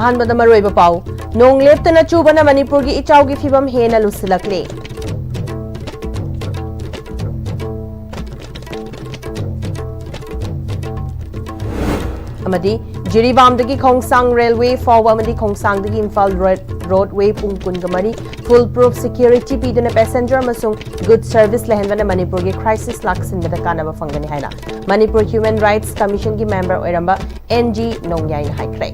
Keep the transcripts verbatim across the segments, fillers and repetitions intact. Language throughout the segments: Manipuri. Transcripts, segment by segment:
ꯑꯍꯥꯟꯕꯗ ꯃꯔꯨꯑꯣꯏꯕ ꯄꯥꯎ꯫ ꯅꯣꯡ ꯂꯦꯞꯇꯅ ꯆꯨꯕꯅ ꯃꯅꯤꯄꯨꯔꯒꯤ ꯏꯆꯥꯎꯒꯤ ꯐꯤꯕꯝ ꯍꯦꯟꯅ ꯂꯨꯁꯤꯜꯂꯛꯂꯦ꯫ ꯑꯃꯗꯤ ꯖꯤꯔꯤꯕꯥꯝꯗꯒꯤ ꯈꯣꯡꯁꯥꯡ ꯔꯦꯜꯋꯦ ꯐꯥꯎꯕ ꯑꯃꯗꯤ ꯈꯣꯡꯁꯥꯡꯗꯒꯤ ꯏꯝꯐꯥꯜ ꯔꯣꯗ, ꯔꯣꯗꯋꯦ ꯄꯨꯡ ꯀꯨꯟꯒ ꯃꯔꯤ full proof security ꯄꯤꯗꯨꯅ passenger ꯑꯃꯁꯨꯡ good service ꯂꯩꯍꯟꯕꯅ ꯃꯅꯤꯄꯨꯔꯒꯤ crisis ꯂꯥꯛꯁꯤꯟꯕꯗ ꯀꯥꯟꯅꯕ ꯐꯪꯒꯅꯤ ꯍꯥꯏꯅ ꯃꯅꯤꯄꯨꯔ Human Rights Commission ꯒꯤ member ꯑꯣꯏꯔꯝꯕ ꯑꯦꯟ ꯖꯤ ꯅꯣꯡꯌꯥꯏꯅ ꯍꯥꯏꯈ꯭ꯔꯦ꯫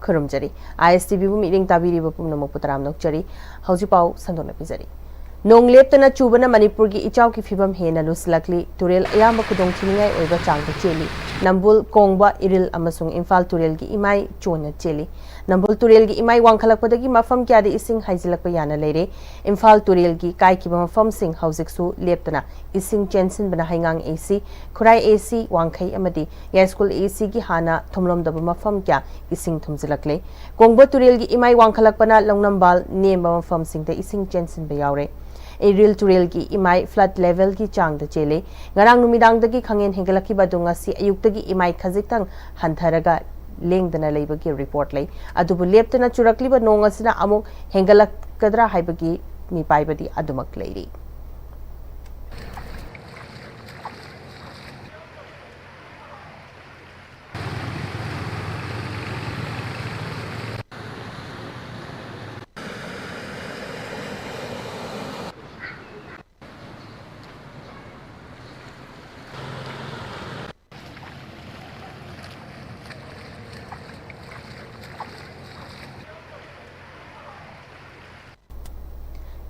ꯈꯨꯔꯨꯝꯖꯔꯤ꯫ ꯑꯥꯏ ꯑꯦꯁ ꯇꯤ ꯚꯤꯕꯨ ꯃꯤꯠꯌꯦꯡ ꯇꯥꯕꯤꯔꯤꯕ ꯄꯨꯝꯅꯃꯛꯄꯨ ꯇꯔꯥꯝꯅ ꯑꯣꯛꯆꯔꯤ꯫ ꯍꯧꯖꯤꯛ ꯄꯥꯎ ꯁꯟꯗꯣꯛꯅ ꯄꯤꯖꯔꯤ꯫ ꯅꯣꯡ ꯂꯦꯞꯇꯅ ꯆꯨꯕꯅ ꯃꯅꯤꯄꯨꯔꯒꯤ ꯏꯆꯥꯎꯒꯤ ꯐꯤꯕꯝ ꯍꯦꯟꯅ ꯂꯨꯁꯤꯜꯂꯛꯂꯤ꯫ ꯇꯨꯔꯦꯜ ꯑꯌꯥꯝꯕ ꯈꯨꯗꯣꯡꯊꯤꯅꯤꯡꯉꯥꯏ ꯑꯣꯏꯕ ꯆꯥꯡꯗ ꯆꯦꯜꯂꯤ꯫ ꯅꯝꯕꯨꯜ, ꯀꯣꯡꯕ, ꯏꯔꯤꯜ ꯑꯃꯁꯨꯡ ꯏꯝꯐꯥꯜ ꯇꯨꯔꯦꯜꯒꯤ ꯏꯃꯥꯏ ꯆꯣꯟꯅ ꯆꯦꯜꯂꯤ꯫ ꯅꯝꯕꯨꯜ ꯇꯨꯔꯦꯜꯒꯤ ꯏꯃꯥꯏ ꯋꯥꯡꯈꯠꯂꯛꯄꯗꯒꯤ ꯃꯐꯝ ꯀꯌꯥꯗ ꯏꯁꯤꯡ ꯍꯩꯖꯤꯜꯂꯛꯄ ꯌꯥꯅ ꯂꯩꯔꯦ꯫ ꯏꯝꯐꯥꯜ ꯇꯨꯔꯦꯜꯒꯤ ꯀꯥꯏꯈꯤꯕ ꯃꯐꯝꯁꯤꯡ ꯍꯧꯖꯤꯛꯁꯨ ꯂꯦꯞꯇꯅ ꯏꯁꯤꯡ ꯆꯦꯟꯁꯤꯟꯕꯅ ꯍꯩꯉꯥꯡ ꯑꯦ ꯁꯤ, ꯈꯨꯔꯥꯏ ꯑꯦ ꯁꯤ, ꯋꯥꯡꯈꯩ ꯑꯃꯗꯤ ꯌꯥꯏꯁ꯭ꯀꯨꯜ ꯑꯦ ꯁꯤꯒꯤ ꯍꯥꯟꯅ ꯊꯨꯝꯂꯝꯗꯕ ꯃꯐꯝ ꯀꯌꯥ ꯏꯁꯤꯡ ꯊꯨꯝꯖꯤꯜꯂꯛꯂꯦ꯫ ꯀꯣꯡꯕ ꯇꯨꯔꯦꯜꯒꯤ ꯏꯃꯥꯏ ꯋꯥꯡꯈꯠꯂꯛꯄꯅ ꯂꯧꯅꯝꯕꯥꯜ ꯅꯦꯝꯕ ꯃꯐꯝꯁꯤꯡꯗ ꯏꯁꯤꯡ ꯆꯦꯟꯁꯤꯟꯕ ꯌꯥꯎꯔꯦ꯫ ꯏꯔꯤꯜ ꯇꯨꯔꯦꯜꯒꯤ ꯏꯃꯥꯏ flood levelꯒꯤ ꯆꯥꯡꯗ ꯆꯦꯜꯂꯦ꯫ ꯉꯔꯥꯡ ꯅꯨꯃꯤꯗꯥꯡꯗꯒꯤ ꯈꯪꯍꯦꯟ ꯍꯦꯟꯒꯠꯂꯛꯈꯤꯕ ꯑꯗꯨ ꯉꯁꯤ ꯑꯌꯨꯛꯇꯒꯤ ꯏꯃꯥꯏ ꯈꯖꯤꯛꯇꯪ ꯍꯟꯊꯔꯒ ꯂꯦꯡꯗꯅ ꯂꯩꯕꯒꯤ report ꯂꯩ꯫ ꯑꯗꯨꯕꯨ ꯂꯦꯞꯇꯅ ꯆꯨꯔꯛꯂꯤꯕ ꯅꯣꯡ ꯑꯁꯤꯅ ꯑꯃꯨꯛ ꯍꯦꯟꯒꯠꯂꯛꯀꯗ꯭ꯔꯥ ꯍꯥꯏꯕꯒꯤ ꯃꯤꯄꯥꯏꯕꯗꯤ ꯑꯗꯨꯃꯛ ꯂꯩꯔꯤ꯫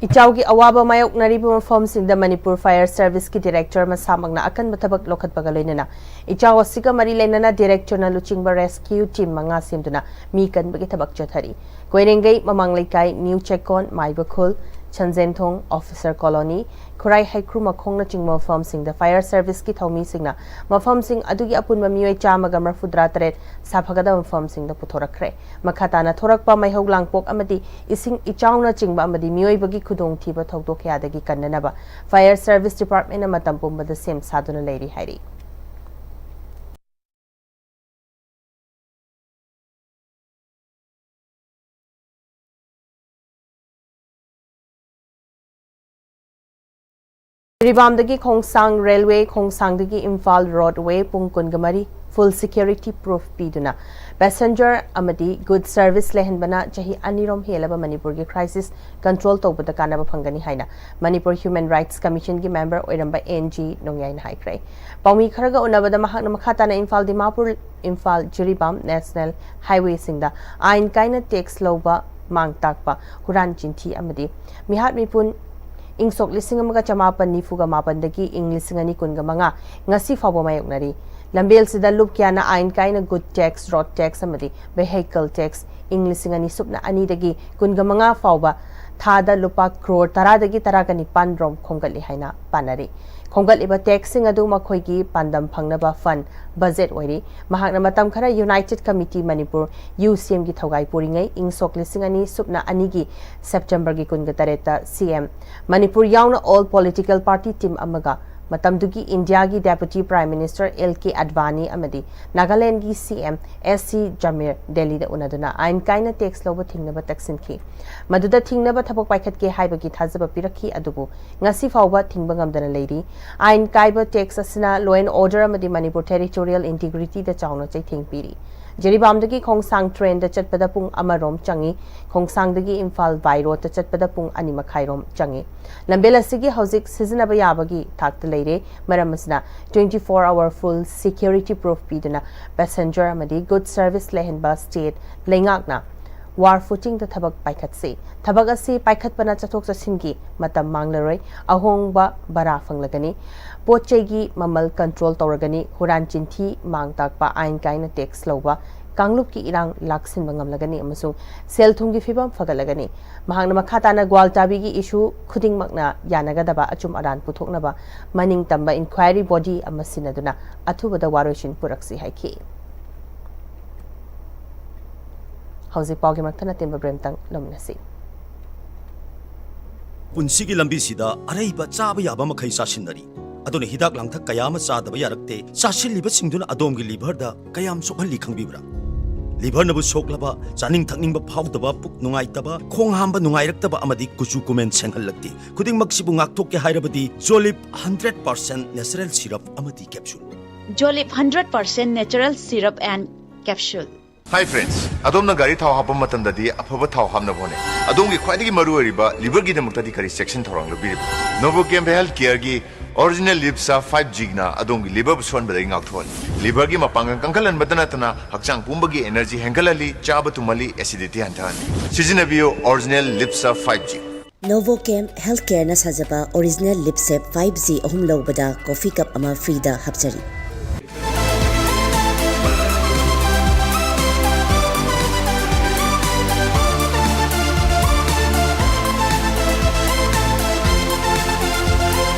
ꯏꯆꯥꯎꯒꯤ ꯑꯋꯥꯕ ꯃꯥꯌꯣꯛꯅꯔꯤꯕ ꯃꯐꯝꯁꯤꯡꯗ ꯃꯅꯤꯄꯨꯔ Fire Serviceꯀꯤ director ꯃꯁꯥꯃꯛꯅ ꯑꯀꯟꯕ ꯊꯕꯛ ꯂꯧꯈꯠꯄꯒ ꯂꯣꯏꯅꯅ ꯏꯆꯥꯎ ꯑꯁꯤꯒ ꯃꯔꯤ ꯂꯩꯅꯅ directorꯅ ꯂꯨꯆꯤꯡꯕ rescue team ꯃꯉꯥ ꯁꯦꯝꯗꯨꯅ ꯃꯤ ꯀꯟꯕꯒꯤ ꯊꯕꯛ ꯆꯠꯊꯔꯤ꯫ ꯀꯣꯏꯔꯦꯡꯒꯩ, ꯃꯃꯥꯡ ꯂꯩꯀꯥꯏ, ꯅ꯭ꯌꯨ ꯆꯦꯛꯀꯣꯟ, ꯃꯥꯏꯕꯈꯨꯜ, ꯁꯟꯖꯦꯟꯊꯣꯡ, officer colony, ꯈꯨꯔꯥꯏ ꯍꯩꯀ꯭ꯔꯨ ꯃꯈꯣꯡꯅꯆꯤꯡꯕ ꯃꯐꯝꯁꯤꯡꯗ Fire Serviceꯀꯤ ꯊꯧꯃꯤꯁꯤꯡꯅ ꯃꯐꯝꯁꯤꯡ ꯑꯗꯨꯒꯤ ꯑꯄꯨꯟꯕ ꯃꯤꯑꯣꯏ ꯆꯥꯝꯃꯒ ꯃꯔꯐꯨꯇꯔꯥ ꯇꯔꯦꯠ ꯁꯥꯐꯒꯗꯕ ꯃꯐꯝꯁꯤꯡꯗ ꯄꯨꯊꯣꯔꯛꯈ꯭ꯔꯦ꯫ ꯃꯈꯥ ꯇꯥꯅ ꯊꯣꯔꯛꯄ ꯃꯩꯍꯧ ꯂꯥꯡꯄꯣꯛ ꯑꯃꯗꯤ ꯏꯁꯤꯡ ꯏꯆꯥꯎꯅꯆꯤꯡꯕ ꯑꯃꯗꯤ ꯃꯤꯑꯣꯏꯕꯒꯤ ꯈꯨꯗꯣꯡꯊꯤꯕ ꯊꯧꯗꯣꯛ ꯀꯌꯥꯗꯒꯤ ꯀꯟꯅꯅꯕ Fire Service Departmentꯅ ꯃꯇꯝ ꯄꯨꯝꯕꯗ ꯁꯦꯝ ꯁꯥꯗꯨꯅ ꯂꯩꯔꯤ ꯍꯥꯏꯔꯤ꯫ ꯖꯤꯔꯤꯕꯥꯝꯗꯒꯤ ꯈꯣꯡꯁꯥꯡ ꯔꯦꯜꯋꯦ, ꯈꯣꯡꯁꯥꯡꯗꯒꯤ ꯏꯝꯐꯥꯜ ꯔꯣꯗꯋꯦ ꯄꯨꯡ ꯀꯨꯟꯒ ꯃꯔꯤ full security proof ꯄꯤꯗꯨꯅ passenger ꯑꯃꯗꯤ good service ꯂꯩꯍꯟꯕꯅ ꯆꯍꯤ ꯑꯅꯤꯔꯣꯝ ꯍꯦꯜꯂꯕ ꯃꯅꯤꯄꯨꯔꯒꯤ crisis control ꯇꯧꯕꯗ ꯀꯥꯟꯅꯕ ꯐꯪꯒꯅꯤ ꯍꯥꯏꯅ ꯃꯅꯤꯄꯨꯔ Human Rights Commissionꯒꯤ member ꯑꯣꯏꯔꯝꯕ ꯑꯦꯟ ꯖꯤ ꯅꯣꯡꯌꯥꯏꯅ ꯍꯥꯏꯈ꯭ꯔꯦ꯫ ꯄꯥꯎꯃꯤ ꯈꯔꯒ ꯎꯅꯕꯗ ꯃꯍꯥꯛꯅ ꯃꯈꯥ ꯇꯥꯅ ꯏꯝꯐꯥꯜ ꯗꯤꯃꯥꯄꯨꯔ, ꯏꯝꯐꯥꯜ ꯖꯤꯔꯤꯕꯥꯝ national highwayꯁꯤꯡꯗ ꯑꯥꯏꯟ ꯀꯥꯏꯅ tax ꯂꯧꯕ, ꯃꯥꯡ ꯇꯥꯛꯄ, ꯍꯨꯔꯥꯟ ꯆꯤꯟꯊꯤ ꯑꯃꯗꯤ ꯃꯤꯍꯥꯠ ꯃꯤꯄꯨꯟ ꯏꯪ ꯁꯣꯛ ꯂꯤꯁꯤꯡ ꯑꯃꯒ ꯆꯃꯥꯄꯟ ꯅꯤꯐꯨꯒ ꯃꯥꯄꯟꯗꯒꯤ ꯏꯪ ꯂꯤꯁꯤꯡ ꯑꯅꯤ ꯀꯨꯟꯒ ꯃꯉꯥ ꯉꯁꯤ ꯐꯥꯎꯕ ꯃꯥꯌꯣꯛꯅꯔꯤ꯫ ꯂꯝꯕꯦꯜꯁꯤꯗ ꯂꯨꯞ ꯀꯌꯥꯅ ꯑꯥꯏꯟ ꯀꯥꯏꯅ good tax, road tax ꯑꯃꯗꯤ vehicle tax ꯏꯪ ꯂꯤꯁꯤꯡ ꯑꯅꯤ ꯁꯨꯞꯅ ꯑꯅꯤꯗꯒꯤ ꯀꯨꯟꯒ ꯃꯉꯥ ꯐꯥꯎꯕ ꯊꯥꯗ ꯂꯨꯄꯥ ꯀ꯭ꯔꯣꯔ ꯇꯔꯥꯗꯒꯤ ꯇꯔꯥꯒ ꯅꯤꯄꯥꯟ ꯔꯣꯝ ꯈꯣꯝꯒꯠꯂꯤ ꯍꯥꯏꯅ ꯄꯥꯅꯔꯤ꯫ ꯈꯣꯝꯒꯠꯂꯤꯕ taxꯁꯤꯡ ꯑꯗꯨ ꯃꯈꯣꯏꯒꯤ ꯄꯥꯟꯗꯝ ꯐꯪꯅꯕ fund budget ꯑꯣꯏꯔꯤ꯫ ꯃꯍꯥꯛꯅ ꯃꯇꯝ ꯈꯔ United Committee Manipur, ꯌꯨ ꯁꯤ ꯑꯦꯝꯒꯤ ꯊꯧꯒꯥꯏ ꯄꯨꯔꯤꯉꯩ ꯏꯪ ꯁꯣꯛ ꯂꯤꯁꯤꯡ ꯑꯅꯤ ꯁꯨꯞꯅ ꯑꯅꯤꯒꯤ Septemberꯒꯤ ꯀꯨꯟꯒ ꯇꯔꯦꯠꯇ ꯁꯤ ꯑꯦꯝ ꯃꯅꯤꯄꯨꯔ ꯌꯥꯎꯅ all political party team ꯑꯃꯒ ꯃꯇꯝꯗꯨꯒꯤ ꯏꯟꯗꯤꯌꯥꯒꯤ Deputy Prime Minister ꯑꯦꯜ ꯀꯦ ꯑꯗꯚꯥꯅꯤ ꯑꯃꯗꯤ ꯅꯥꯒꯥꯂꯦꯟꯗꯒꯤ ꯁꯤ ꯑꯦꯝ ꯑꯦꯁ ꯁꯤ ꯖꯃꯤꯔ ꯗꯦꯜꯂꯤꯗ ꯎꯅꯗꯨꯅ ꯑꯥꯏꯟ ꯀꯥꯏꯅ tax ꯂꯧꯕ ꯊꯤꯡꯅꯕ ꯇꯛꯁꯤꯟꯈꯤ꯫ ꯃꯗꯨꯗ ꯊꯤꯡꯅꯕ ꯊꯕꯛ ꯄꯥꯏꯈꯠꯀꯦ ꯍꯥꯏꯕꯒꯤ ꯊꯥꯖꯕ ꯄꯤꯔꯛꯈꯤ, ꯑꯗꯨꯕꯨ ꯉꯁꯤ ꯐꯥꯎꯕ ꯊꯤꯡꯕ ꯉꯝꯗꯅ ꯂꯩꯔꯤ꯫ ꯑꯥꯏꯟ ꯀꯥꯏꯕ tax ꯑꯁꯤꯅ law and order ꯑꯃꯗꯤ ꯃꯅꯤꯄꯨꯔ territorial integrityꯗ ꯆꯥꯎꯅ ꯆꯩꯊꯦꯡ ꯄꯤꯔꯤ꯫ ꯖꯤꯔꯤꯕꯥꯝꯗꯒꯤ ꯈꯣꯡꯁꯥꯡ trainꯗ ꯆꯠꯄꯗ ꯄꯨꯡ ꯑꯃꯔꯣꯝ ꯆꯪꯏ, ꯈꯣꯡꯁꯥꯡꯗꯒꯤ ꯏꯝꯐꯥꯜ by roadꯇ ꯆꯠꯄꯗ ꯄꯨꯡ ꯑꯅꯤ ꯃꯈꯥꯏꯔꯣꯝ ꯆꯪꯏ꯫ ꯂꯝꯕꯦꯜ ꯑꯁꯤꯒꯤ ꯍꯧꯖꯤꯛ ꯁꯤꯖꯤꯟꯅꯕ ꯌꯥꯕꯒꯤ ꯊꯥꯛꯇ ꯂꯩꯔꯦ꯫ ꯃꯔꯝ ꯑꯁꯤꯅ twenty four hour full security proof ꯄꯤꯗꯨꯅ passenger ꯑꯃꯗꯤ good service ꯂꯩꯍꯟꯕ state ꯂꯩꯉꯥꯛꯅ war footingꯗ ꯊꯕꯛ ꯄꯥꯏꯈꯠꯁꯤ꯫ ꯊꯕꯛ ꯑꯁꯤ ꯄꯥꯏꯈꯠꯄꯅ ꯆꯠꯊꯣꯛ ꯆꯠꯁꯤꯟꯒꯤ ꯃꯇꯝ ꯃꯥꯡꯂꯔꯣꯏ, ꯑꯍꯣꯡꯕ ꯚꯔꯥ ꯐꯪꯂꯒꯅꯤ, ꯄꯣꯠ ꯆꯩꯒꯤ ꯃꯃꯜ control ꯇꯧꯔꯒꯅꯤ, ꯍꯨꯔꯥꯟ ꯆꯤꯟꯊꯤ, ꯃꯥꯡ ꯇꯥꯛꯄ, ꯑꯥꯏꯟ ꯀꯥꯏꯅ tax ꯂꯧꯕ, ꯀꯥꯡꯂꯨꯞꯀꯤ ꯏꯔꯥꯡ ꯂꯥꯛꯁꯤꯟꯕ ꯉꯝꯂꯒꯅꯤ ꯑꯃꯁꯨꯡ ꯁꯦꯜ ꯊꯨꯝꯒꯤ ꯐꯤꯕꯝ ꯐꯒꯠꯂꯒꯅꯤ꯫ ꯃꯍꯥꯛꯅ ꯃꯈꯥ ꯇꯥꯅ ꯒ꯭ꯋꯥꯜꯇꯥꯕꯤꯒꯤ issue ꯈꯨꯗꯤꯡꯃꯛꯅ ꯌꯥꯅꯒꯗꯕ ꯑꯆꯨꯝ ꯑꯔꯥꯟ ꯄꯨꯊꯣꯛꯅꯕ ꯃꯅꯤꯡ ꯇꯝꯕ inquiry body ꯑꯃ ꯁꯤꯟꯅꯗꯨꯅ ꯑꯊꯨꯕꯗ ꯋꯥꯔꯣꯏꯁꯤꯟ ꯄꯨꯔꯛꯁꯤ ꯍꯥꯏꯈꯤ꯫ ꯍꯧꯖꯤꯛ ꯄꯥꯎꯒꯤ ꯃꯔꯛꯇ ꯅꯇꯦꯝꯕ ꯕ꯭ꯔꯦꯝꯇꯪ ꯂꯧꯃꯤꯟꯅꯁꯤ꯫ ꯄꯨꯟꯁꯤꯒꯤ ꯂꯝꯕꯤꯁꯤꯗ ꯑꯔꯩꯕ ꯆꯥꯕ ꯌꯥꯕ ꯃꯈꯩ ꯆꯥꯁꯤꯟꯅꯔꯤ꯫ ꯑꯗꯨꯅ ꯍꯤꯗꯥꯛ ꯂꯥꯡꯊꯛ ꯀꯌꯥ ꯑꯃ ꯆꯥꯗꯕ ꯌꯥꯔꯛꯇꯦ꯫ ꯆꯥꯁꯤꯜꯂꯤꯕꯁꯤꯡꯗꯨꯅ ꯑꯗꯣꯝꯒꯤ liverꯗ ꯀꯌꯥꯝ ꯁꯣꯛꯍꯜꯂꯤ ꯈꯪꯕꯤꯕ꯭ꯔꯥ? ꯂꯤꯚꯔꯅꯕꯨ ꯁꯣꯛꯂꯕ, ꯆꯥꯅꯤꯡ ꯊꯛꯅꯤꯡꯕ ꯐꯥꯎꯗꯕ, ꯄꯨꯛ ꯅꯨꯡꯉꯥꯏꯇꯕ, ꯈꯣꯡ ꯍꯥꯝꯕ ꯅꯨꯡꯉꯥꯏꯔꯛꯇꯕ ꯑꯃꯗꯤ ꯀꯨꯆꯨ ꯀꯨꯃꯦꯟ ꯁꯦꯡꯍꯜꯂꯛꯇꯦ꯫ ꯈꯨꯗꯤꯡꯃꯛꯁꯤꯕꯨ ꯉꯥꯛꯊꯣꯛꯀꯦ ꯍꯥꯏꯔꯕꯗꯤ ꯖꯣꯂꯤꯞ ꯍꯟꯗ꯭ꯔꯦꯠ ꯄꯥꯔꯁꯦꯟ ꯅꯦꯆꯔꯦꯜ ꯁꯤꯔꯞ ꯑꯃꯗꯤ capsule. Jolip hundred percent natural syrup and capsule. Hi friends, ꯑꯗꯣꯝꯅ ꯒꯥꯔꯤ ꯊꯥꯎ ꯍꯥꯞꯄ ꯃꯇꯝꯗꯗꯤ ꯑꯐꯕ ꯊꯥꯎ ꯍꯥꯞꯅꯕ ꯍꯣꯠꯅꯩ꯫ ꯑꯗꯣꯝꯒꯤ ꯈ꯭ꯋꯥꯏꯗꯒꯤ ꯃꯔꯨꯑꯣꯏꯔꯤꯕ ꯂꯤꯚꯔꯒꯤꯗꯃꯛꯇꯗꯤ ꯀꯔꯤ ꯆꯦꯛꯁꯤꯟ ꯊꯧꯔꯥꯡ ꯂꯧꯕꯤꯔꯤꯕ? ꯅꯣꯕꯣꯀꯦꯝ ꯍꯦꯜꯊ ꯀꯦꯌꯔꯒꯤ ꯑꯣꯔꯤꯖꯤꯅꯦꯜ ꯂꯤꯞꯁꯥ ꯐꯥꯏꯚ ꯖꯤꯅ ꯑꯗꯣꯝꯒꯤ ꯂꯤꯚꯔꯕꯨ ꯁꯣꯟꯕꯗꯒꯤ ꯉꯥꯛꯊꯣꯛꯍꯜꯂꯤ꯫ ꯂꯤꯚꯔꯒꯤ ꯃꯄꯥꯡꯒꯜ ꯀꯟꯈꯠꯍꯟꯕꯇ ꯅꯠꯇꯅ ꯍꯛꯆꯥꯡ ꯄꯨꯝꯕꯒꯤ ꯑꯦꯅꯔꯖꯤ ꯍꯦꯟꯒꯠꯍꯜꯂꯤ, ꯆꯥꯕ ꯇꯨꯝꯍꯜꯂꯤ, ꯑꯦꯁꯤꯗꯤꯇꯤ ꯍꯟꯊꯍꯜꯂꯤ꯫ ꯁꯤꯖꯤꯟꯅꯕꯤꯌꯨ ꯑꯣꯔꯤꯖꯤꯅꯦꯜ ꯂꯤꯞꯁꯥ ꯐꯥꯏꯚ ꯖꯤ꯫ Novochem Healthcareꯅ ꯁꯥꯖꯕ ꯑꯣꯔꯤꯖꯤꯅꯦꯜ ꯂꯤꯞꯁꯦꯞ ꯐꯥꯏꯚ ꯖꯤ ꯑꯍꯨꯝ ꯂꯧꯕꯗ ꯀꯣꯐꯤ ꯀꯞ ꯑꯃ ꯐ꯭ꯔꯤꯗ ꯍꯥꯞꯆꯔꯤ꯫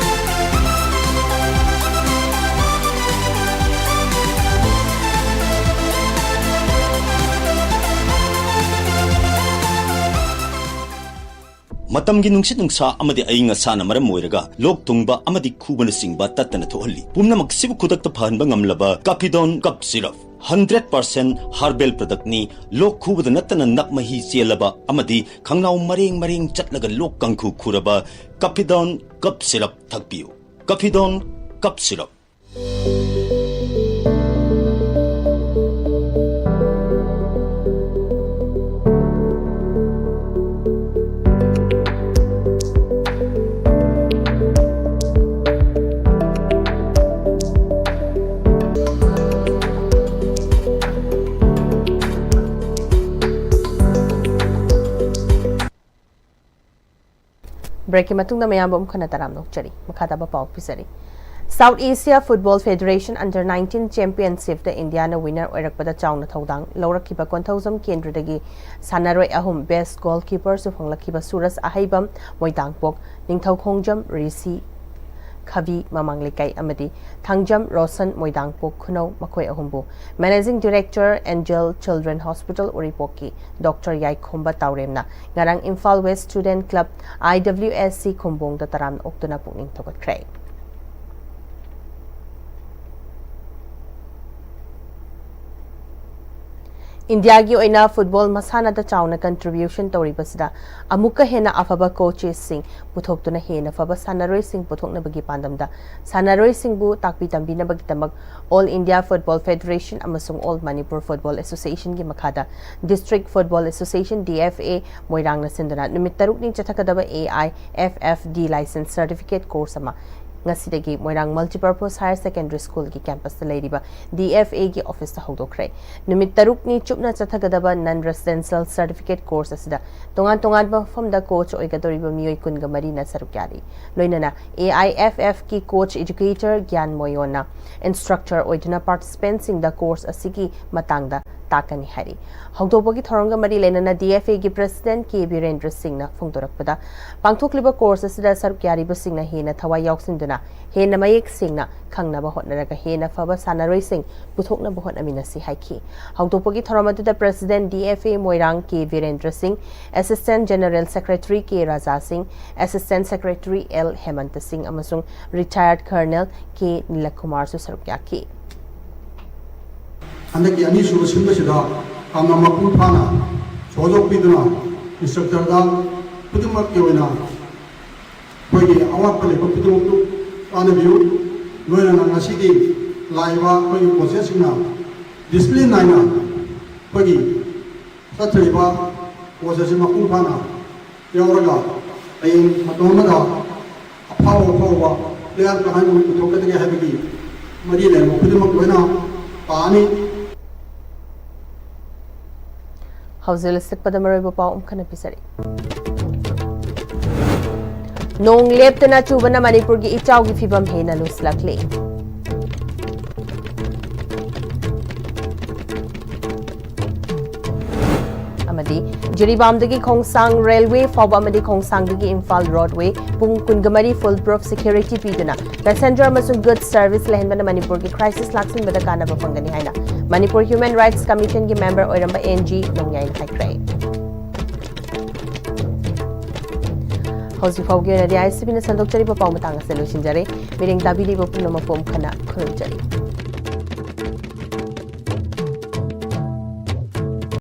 ꯃꯇꯝꯒꯤ ꯅꯨꯡꯁꯤꯠ ꯅꯨꯡꯁꯥ ꯑꯃꯗꯤ ꯑꯏꯪ ꯑꯁꯥꯅ ꯃꯔꯝ ꯑꯣꯏꯔꯒ ꯂꯣꯛ ꯊꯨꯡꯕ ꯑꯃꯗꯤ ꯈꯨꯕꯅꯆꯤꯡꯕ ꯇꯠꯇꯅ ꯊꯣꯛꯍꯜꯂꯤ꯫ ꯄꯨꯝꯅꯃꯛꯁꯤꯕꯨ ꯈꯨꯗꯛꯇ ꯐꯍꯟꯕ ꯉꯝꯂꯕ ꯀꯥꯐꯤꯗꯣꯟ ꯀꯞ ꯁꯤꯔꯞ ꯍꯟꯗ꯭ꯔꯦꯠ ꯄꯥꯔꯁꯦꯟ ꯍꯥꯔꯕꯦꯜ ꯄ꯭ꯔꯗꯛꯅꯤ꯫ ꯂꯣꯛ ꯈꯨꯕꯗ ꯅꯠꯇꯅ ꯅꯞ ꯃꯍꯤ ꯆꯦꯜꯂꯕ ꯑꯃꯗꯤ ꯈꯪꯅꯥꯎ ꯃꯔꯦꯡ ꯃꯔꯦꯡ ꯆꯠꯂꯒ ꯂꯣꯛ ꯀꯥꯡꯈꯨ ꯈꯨꯔꯕ ꯀꯥꯐꯤꯗꯣꯟ ꯀꯞ ꯁꯤꯔꯞ ꯊꯛꯄꯤꯌꯨ꯫ ꯀꯥꯐꯤꯗꯣꯟ ꯀꯞ ꯁꯤꯔꯞ꯫ ꯕ꯭ꯔꯦꯛꯀꯤ ꯃꯇꯨꯡꯗ ꯃꯌꯥꯝꯕꯨ ꯑꯃꯨꯛ ꯍꯟꯅ ꯇꯔꯥꯝꯅ ꯑꯣꯛꯆꯔꯤ꯫ ꯃꯈꯥ ꯇꯥꯕ ꯄꯥꯎ ꯄꯤꯖꯔꯤ꯫ South Asia Football Federation Under nineteen Championshipꯇ ꯏꯟꯗꯤꯌꯥꯅ ꯋꯤꯅꯔ ꯑꯣꯏꯔꯛꯄꯗ ꯆꯥꯎꯅ ꯊꯧꯗꯥꯡ ꯂꯧꯔꯛꯈꯤꯕ ꯀꯣꯟꯊꯧꯖꯝ ꯀꯦꯟꯗ꯭ꯔꯗꯒꯤ ꯁꯥꯟꯅꯔꯣꯏ ꯑꯍꯨꯝ, best goalkeeperꯁꯨ ꯐꯪꯂꯛꯈꯤꯕ ꯁꯨꯔꯖ ꯑꯍꯩꯕꯝ, ꯃꯣꯏꯗꯥꯡꯄꯣꯛ ꯅꯤꯡꯊꯧꯈꯣꯡꯖꯝ, ꯔꯤꯁꯤ ꯈꯕꯤ, ꯃꯃꯥꯡ ꯂꯩꯀꯥꯏ ꯑꯃꯗꯤ ꯊꯥꯡꯖꯝ ꯔꯣꯁꯟ, ꯃꯣꯏꯗꯥꯡꯄꯣꯛ ꯈꯨꯅꯧ, ꯃꯈꯣꯏ ꯑꯍꯨꯝꯕꯨ Managing Director Angel Children Hospital ꯎꯔꯤꯄꯣꯛꯀꯤ ꯗꯣꯛꯇꯔ ꯌꯥꯏꯈꯣꯝꯕ ꯇꯥꯎꯔꯦꯝꯅ ꯉꯔꯥꯡ Imphal West Student Club, IWSC ꯈꯨꯝꯕꯣꯡꯗ ꯇꯔꯥꯝꯅ ꯑꯣꯛꯇꯨꯅ ꯄꯨꯛꯅꯤꯡ ꯊꯧꯒꯠꯈ꯭ꯔꯦ꯫ ꯏꯟꯗꯤꯌꯥꯒꯤ ꯑꯣꯏꯅ ꯐꯨꯠꯕꯣꯜ ꯃꯁꯥꯟꯅꯗ ꯆꯥꯎꯅ ꯀꯟꯇ꯭ꯔꯤꯕ꯭ꯌꯨꯁꯟ ꯇꯧꯔꯤꯕꯁꯤꯗ ꯑꯃꯨꯛꯀ ꯍꯦꯟꯅ ꯑꯐꯕ ꯀꯣꯆꯦꯁꯁꯤꯡ ꯄꯨꯊꯣꯛꯇꯨꯅ ꯍꯦꯟꯅ ꯐꯕ ꯁꯥꯟꯅꯔꯣꯏꯁꯤꯡ ꯄꯨꯊꯣꯛꯅꯕꯒꯤ ꯄꯥꯟꯗꯝꯗ ꯁꯥꯟꯅꯔꯣꯏꯁꯤꯡꯕꯨ ꯇꯥꯛꯄꯤ ꯇꯝꯕꯤꯅꯕꯒꯤꯗꯃꯛ All India Football Federation ꯑꯃꯁꯨꯡ All Manipur Football Associationꯒꯤ ꯃꯈꯥꯗ District Football Association, D F A, ꯃꯣꯏꯔꯥꯡꯅ ꯁꯤꯟꯗꯨꯅ ꯅꯨꯃꯤꯠ ꯇꯔꯨꯛꯅꯤ ꯆꯠꯊꯒꯗꯕ A I F F D license certificate course ꯑꯃ ꯉꯁꯤꯗꯒꯤ ꯃꯣꯏꯔꯥꯡ Multipurpose Higher Secondary Schoolꯒꯤ campusꯇ ꯂꯩꯔꯤꯕ D F Aꯒꯤ officeꯇ ꯍꯧꯗꯣꯛꯈ꯭ꯔꯦ꯫ ꯅꯨꯃꯤꯠ ꯇꯔꯨꯛꯅꯤ ꯆꯨꯞꯅ ꯆꯠꯊꯒꯗꯕ non residential certificate course ꯑꯁꯤꯗ ꯇꯣꯉꯥꯟ ꯇꯣꯉꯥꯟꯕ ꯃꯐꯝꯗ coach ꯑꯣꯏꯒꯗꯧꯔꯤꯕ ꯃꯤꯑꯣꯏ ꯀꯨꯟꯒ ꯃꯔꯤꯅ ꯁꯔꯨꯛ ꯌꯥꯔꯤ꯫ ꯂꯣꯏꯅꯅ A I F Fꯀꯤ coach educator ꯒ꯭ꯌꯥꯟ ꯃꯣꯌꯣꯟꯅ instructor ꯑꯣꯏꯗꯨꯅ participantꯁꯤꯡꯗ course ꯑꯁꯤꯒꯤ ꯃꯇꯥꯡꯗ ꯇꯥꯛꯀꯅꯤ ꯍꯥꯏꯔꯤ꯫ ꯍꯧꯗꯣꯛꯄꯒꯤ ꯊꯧꯔꯝꯒ ꯃꯔꯤ ꯂꯩꯅꯅ D F Aꯒꯤ president K Birendra ꯁꯤꯡꯅ ꯐꯣꯡꯗꯣꯔꯛꯄꯗ, ꯄꯥꯡꯊꯣꯛꯂꯤꯕ course ꯑꯁꯤꯗ ꯁꯔꯨꯛ ꯌꯥꯔꯤꯕꯁꯤꯡꯅ ꯍꯦꯟꯅ ꯊꯋꯥꯏ ꯌꯥꯎꯁꯤꯟꯗꯨꯅ ꯍꯦꯟꯅ ꯃꯌꯦꯛ ꯁꯦꯡꯅ ꯈꯪꯅꯕ ꯍꯣꯠꯅꯔꯒ ꯍꯦꯟꯅ ꯐꯕ ꯁꯥꯟꯅꯔꯣꯏꯁꯤꯡ ꯄꯨꯊꯣꯛꯅꯕ ꯍꯣꯠꯅꯃꯤꯟꯅꯁꯤ ꯍꯥꯏꯈꯤ꯫ ꯍꯧꯗꯣꯛꯄꯒꯤ ꯊꯧꯔꯝ ꯑꯗꯨꯗ president D F A Moirang K Birendra ꯁꯤꯡ, assistant general secretary K ꯔꯥꯖꯥ ꯁꯤꯡ, assistant secretary L ꯍꯦꯃꯟꯇ ꯁꯤꯡ ꯑꯃꯁꯨꯡ retired colonel K ꯅꯤꯂꯀꯨꯃꯥꯔꯁꯨ ꯁꯔꯨꯛ ꯌꯥꯈꯤ꯫ ꯍꯟꯗꯛꯀꯤ ꯑꯅꯤꯁꯨꯕ ꯁꯤꯟꯕꯁꯤꯗ ꯌꯥꯝꯅ ꯃꯄꯨꯡ ꯐꯥꯅ ꯁꯍꯌꯣꯒ ꯄꯤꯗꯨꯅ instructorꯗ ꯈꯨꯗꯤꯡꯃꯛꯀꯤ ꯑꯣꯏꯅ ꯑꯩꯈꯣꯏꯒꯤ ꯑꯋꯥꯠꯄ ꯂꯩꯕ ꯈꯨꯗꯤꯡꯃꯛꯇꯨ ꯇꯥꯟꯅꯕꯤꯌꯨ꯫ ꯂꯣꯏꯅꯅ ꯉꯁꯤꯗꯤ ꯂꯥꯛꯏꯕ ꯑꯩꯈꯣꯏꯒꯤ coachꯁꯤꯡꯅ discipline ꯅꯥꯏꯅ ꯑꯩꯈꯣꯏꯒꯤ ꯆꯠꯊꯔꯤꯕ course ꯑꯁꯤ ꯃꯄꯨꯡ ꯐꯥꯅ ꯌꯥꯎꯔꯒ ꯍꯌꯦꯡ ꯃꯇꯝ ꯑꯃꯗ ꯑꯐꯥꯎ ꯑꯐꯥꯎꯕ player ꯀꯃꯥꯏꯅ ꯄꯨꯊꯣꯛꯀꯗꯒꯦ ꯍꯥꯏꯕꯒꯤ ꯃꯔꯤ ꯂꯩꯅꯕ ꯈꯨꯗꯤꯡꯃꯛ ꯂꯣꯏꯅ ꯄꯥꯅꯤ꯫ ꯍꯧꯖꯤꯛ ꯂꯤꯁꯤꯛꯄꯗ ꯃꯔꯨꯑꯣꯏꯕ ꯄꯥꯎ ꯑꯃꯨꯛ ꯍꯟꯅ ꯄꯤꯖꯔꯤ꯫ ꯅꯣꯡ ꯂꯦꯞꯇꯅ ꯆꯨꯕꯅ ꯃꯅꯤꯄꯨꯔꯒꯤ ꯏꯆꯥꯎꯒꯤ ꯐꯤꯕꯝ ꯍꯦꯟꯅ ꯂꯨꯁꯤꯜꯂꯛꯂꯤ꯫ ꯑꯃꯗꯤ ꯖꯤꯔꯤꯕꯥꯝꯗꯒꯤ ꯈꯣꯡꯁꯥꯡ railway ꯐꯥꯎꯕ ꯑꯃꯗꯤ ꯈꯣꯡꯁꯥꯡꯗꯒꯤ ꯏꯝꯐꯥꯜ roadway ꯄꯨꯡ ꯀꯨꯟꯒ ꯃꯔꯤ full proof security ꯄꯤꯗꯨꯅ passenger ꯑꯃꯁꯨꯡ goods service ꯂꯩꯍꯟꯕꯅ ꯃꯅꯤꯄꯨꯔꯒꯤ crisis ꯂꯥꯛꯁꯤꯟꯕꯗ ꯀꯥꯟꯅꯕ ꯐꯪꯒꯅꯤ ꯍꯥꯏꯅ ꯃꯅꯤꯄꯨꯔ Human Rights Commissionꯒꯤ member ꯑꯣꯏꯔꯝꯕ N G ꯅꯣꯡꯌꯥꯏꯅ ꯍꯥꯏꯈ꯭ꯔꯦ꯫ ꯍꯧꯖꯤꯛ ꯐꯥꯎꯒꯤ ꯑꯣꯏꯅꯗꯤ ICBꯅ ꯁꯟꯗꯣꯛꯆꯔꯤꯕ ꯄꯥꯎ ꯃꯇꯥꯡ ꯑꯁꯤꯗ ꯂꯣꯏꯁꯤꯟꯖꯔꯦ꯫ ꯃꯤꯔꯦꯡ ꯇꯥꯕꯤꯔꯤꯕ ꯄꯨꯝꯅꯃꯛꯄꯨ ꯑꯃꯨꯛ ꯍꯟꯅ ꯈꯨꯔꯨꯝꯖꯔꯤ꯫